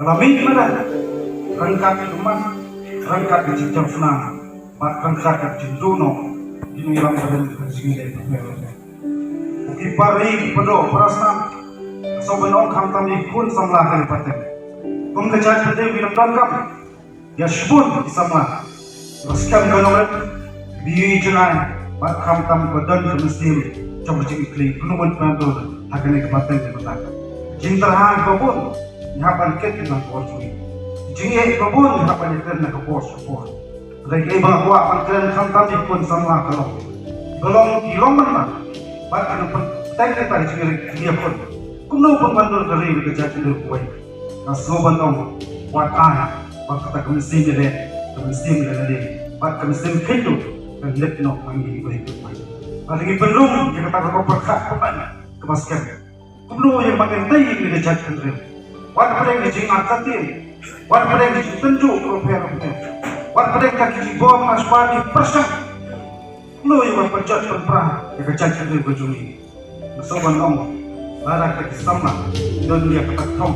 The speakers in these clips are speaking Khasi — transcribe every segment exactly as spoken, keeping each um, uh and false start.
Ka la mih madan ryngkat ki ummat, ryngkat ki jingthoh snam bad ryngkat ki jingduh noh ki nongïalam barim ka jingïaleh bapher. Ki para ri, ki para doh para snam, ka sngewbha ban ong khamtam ïa ki khun samla ha kane ka pateng. Kum ka jaitbynriew ngi dang donkam ïa shibun ki samla ba skhem ka nongrep, ba ïohi jngai bad khamtam ba don ka mynsiem jong ka jingïakhun, kumno ban pyndur ha kane ka pateng ka mynta. Jingtyrha kiba bun ngi hap ban kit na ka por jong ngi. Jingeh kiba bun ngi hap ban ïakren na ka por sha ka por. Hynrei kaei ba nga kwah ban kren khamtam ïa ki khun samla ka long, ki long, ki long mynta bad ki nongpynteng ïa ka jingïakhun. Kumno ban pyndur ka ri bad ka jaitbynriew kawei. Nga sngewbha ban ong, wat ai ba kata ka mynsiem ïaleh, ka mynsiem ïaleh bad ka mynsiem kynduh kan leit noh ha ngi kiwei kiwei. Bad ngi pynrung ïa kata ka pyrkhat pyrkhat kaba skhem. Kumno ïa ba ngi dei ïa ka jaitbynriew. Wat pdeng ka jingartatien, wat pdeng ka jingtynjuh ka bapher bapher, wat pdeng ka jingbor ashwa ki pyrshang. Kumno ïa ban pynjot pynpra ïa ka jaitbynriew ka jong ngi. Nga sngewbha ban ong, lada kita ki samla don ïa ka thong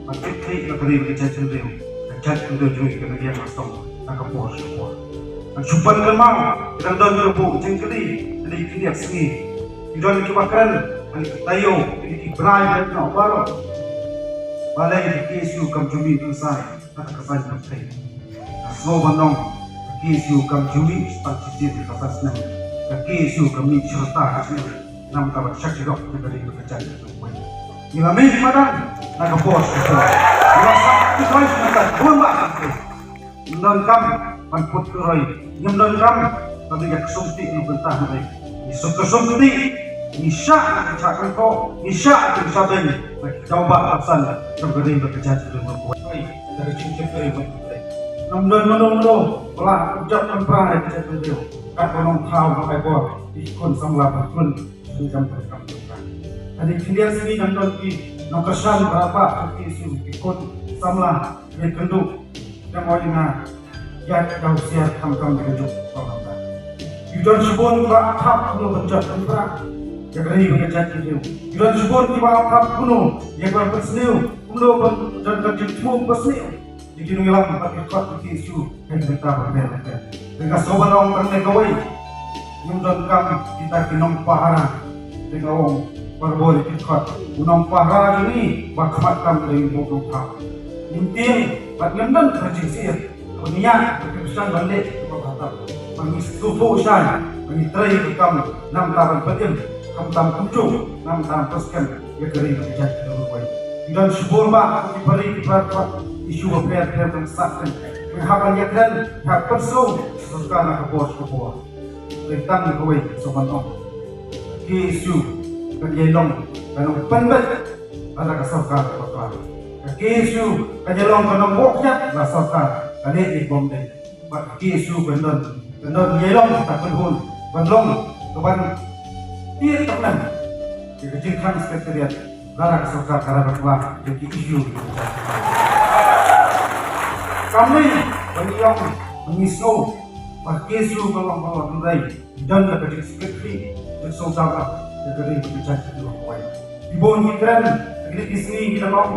ban tip khleh ïa ka ri bad ka jaitbynriew, ka jaitbynriew jong ngi kan ïeng ha song ha ka por sha ka por. Ngan shu pan kynmaw, ki dang don ka buh jingkylli ha ki khyndiat sngi. Ki don kiba kren ha ki taïew, ha ki bnai, ha ki noh baroh. Balei ka K S U kam ju mih pynshai ha ka saiñ pyrthei? Nga sngewbha ban ong, ka K S U kam ju mih tang shisien ha ka saiñ snem. Ka K S U ka mih shirta ka snem. Namar ba shah jrong ka ri ka jait ka jong. Ngi la mih madan na ka por sha ka por. Ngi la sah ki roi na ka bun ba ka. Ngim donkam ban put ki roi, ngim donkam ban ïa ksum kti na bynta hynrei ngi suk ksum kti, ngi shah na ka jaka kynthok, ngi shah na ka jaka beiñ, na ki daw ba ka san jong ka ri bad ka jait ka ri. Ngim don mano mano ba lah ban jop ban pra ïa ka jait ka ri. Kat ba nongthaw ba ai bor ïa ki khun samla ba khun. Sngewbha ban ong, ha kine ki khyndiat sngi ngi don ki nongkyrshan ba la pah ha K S U, ki khun samla, ki kynduh, dang oi nga ïa ka husiar khamtam ïa ka juk ba la pah. Ngi don shibun kiba ap thap kumno ban jot ban pra ïa ka ri bad ka jaitbynriew. Ngi don shibun kiba ap thap kumno ïa ka ban pynsniew, kumno ban don ka jingthmu ba sniew. Ïa ki nongïalam bad ki khot ki K S U ha ki bynta bapher bapher. Te nga sngewbha ban ong tang ne kawei, ngim donkam kita ki nongpahara. Te nga ong barabor ïa ki khot, u nongpahara jong ngi ba khmat tam dei u nongpahara. Ngim tieng bad ngim don ka jingsngewsih ba ngi ïa ka pyrshang ban leh kaba bha tam, ba ngi sngewthuh shai ba ngi trei ka kam namar ban pynim, khamtam kumjuh namar ban pynskhem ïa ka ri ka jait ka ri. Ngi don shibun ba ki para ri ki para khot, issue bapher bapher kan sah kan. Ngi hap ban ïakren, ngi hap pynsngew sorkar na ka por sha ka por. Te tang kawei sngewbha ban ong, K S U kan ïai long ka nongpynbeit lada ka sorkar ka bakla. Ka K S U kan ïai long ka nongbuh khñiat lada sorkar ka leh ïa kaba ym dei. Bad ka K S U kan don, kan don ïa long ka kynhun ban long kaban tied tyrnem ïa ka jingkhang secretariat lada ka sorkar ka la bakla ïa ki issue. Kam dei ban ïa ong ban ïa sngew ba ka K S U ka long ba long, hynrei don ka jingspit kri, jingsngewsarong ïa ka ri ka jait ka ri. Ki bun ki kren ha kine ki sngi ki la long.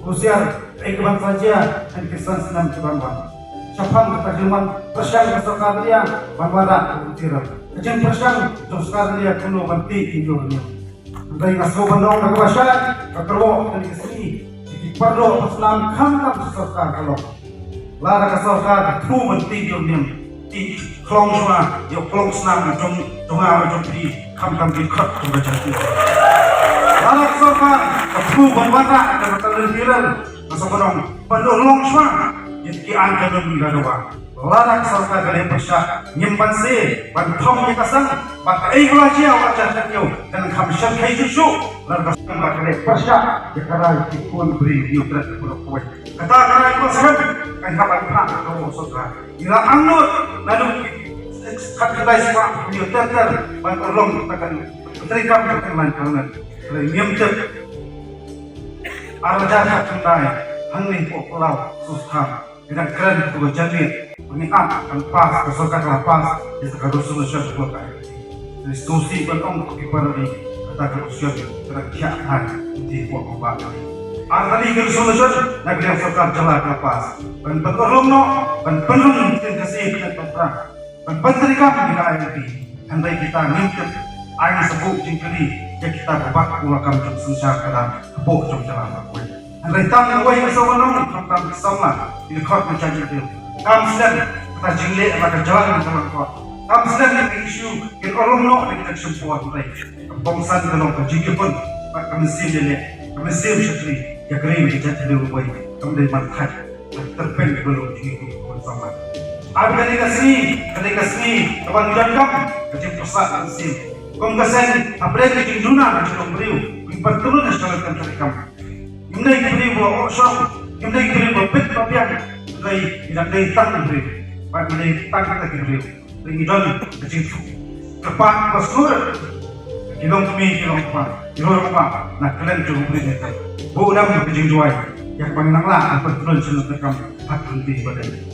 Husiar, ei ka ban sa jia ha ki san snem ki ban wan. Shaphang kata ki ban pyrshang ka sorkar India ban wanrah ka ri Tiran. Ka jingpyrshang jong sorkar India kumno ban tih ki jong India. Hynrei nga sngewbha ban ong da kaba shai, ka kyrwoh kane ka sngi, ki paralok ba snam khamtam sha sorkar ka long. Lada ka sorkar ka thmu ban tih jong India, tih khlong shuwa, ïa khlong snam jong, jong nga jong phi, khamtam ki khot jong ka jong phi. Lada ka sorkar ka thmu ban wanrah ka ri Tiran, Nga sngewbha ban ong, ban urlong shuwa ïa ki aiñ kanun ki la dawa. Lada ka sorkar ka leh pyrshah, ngim banse ban thom ïa ka sang, bad kaei ka la jia wat jan kat ïew, kan kham shyrkhei shuh shuh. Lada ka sorkar ka leh pyrshah ïa ka rai ki khun briew ïa u tret u pyrshah kawei. Kata ka rai ka sorkar kan kham ban phah ka sorkar. Ïa la angnud naduh ki khatkhyndai spah ïa u ter ter ban urlong kata ka treikam ka tynlan ka tynlan. Ngim tip. Ar hajar khatkhyndai, hangne hapoh Palau, Soskhan, ngi dang kren ha ka janmiet ba ngi ap ban pass, ka sorkar ka la pass ïa ka resolution ba ka ai. Te sngewsih ban ong ha ki para ri, kata ka resolution ka dang thiah thaiñ, ngi hapoh Palau. Ar tylli ki resolution na ka liang sorkar jylla ka la pass ban pynurlong noh, ban pynrung ktien Khasi ha ka tnat Nongkrem, ban pyntreikam ïa ka I L P. Hynrei kita ngim tip, ai sa buh jingkylli ïa kita ba bat u lakam jong synshar ka dang hapoh jong jylla ba kawei. Hynrei tang kawei ka sawdong khamtam ki samla ki dkhot na jait India. Kam slem kata jingleh la ka jylla ka jylla ka. Kam slem ïa ka issue kin urlong noh da kita ki shyntur hynrei ka bongsan ka long ka jingkyrpad bad ka mynsiem leh leh, ka mynsiem shakri ïa ka ri ka jait India kawei. Kam dei ban thait. Tyrpeng ka long jingkyrpad bad samla. Ar kane ka sngi, kane ka sngi ka ban jan kam ka jingpyrsad ka mynsiem. Kum ka seng hapdeng ka jingduna ka jinglong briew, kin pyntrun ïa ka kam treikam. Ngim dei ki briew ba oh shong, ngim dei ki briew ba pit ba biang, dei ïa dei tang ki briew. Ba dei tang kita ki briew. Dei ngi don ka jingkyrpad ba sur. Ki long kmie ki long kpa, ki long kpa na kylliang jong u briew ne ka. Ba u dang ka jingduwai ïa ka ban nang lah ban pyntrun sha ka kam ha ka lynti ba dei.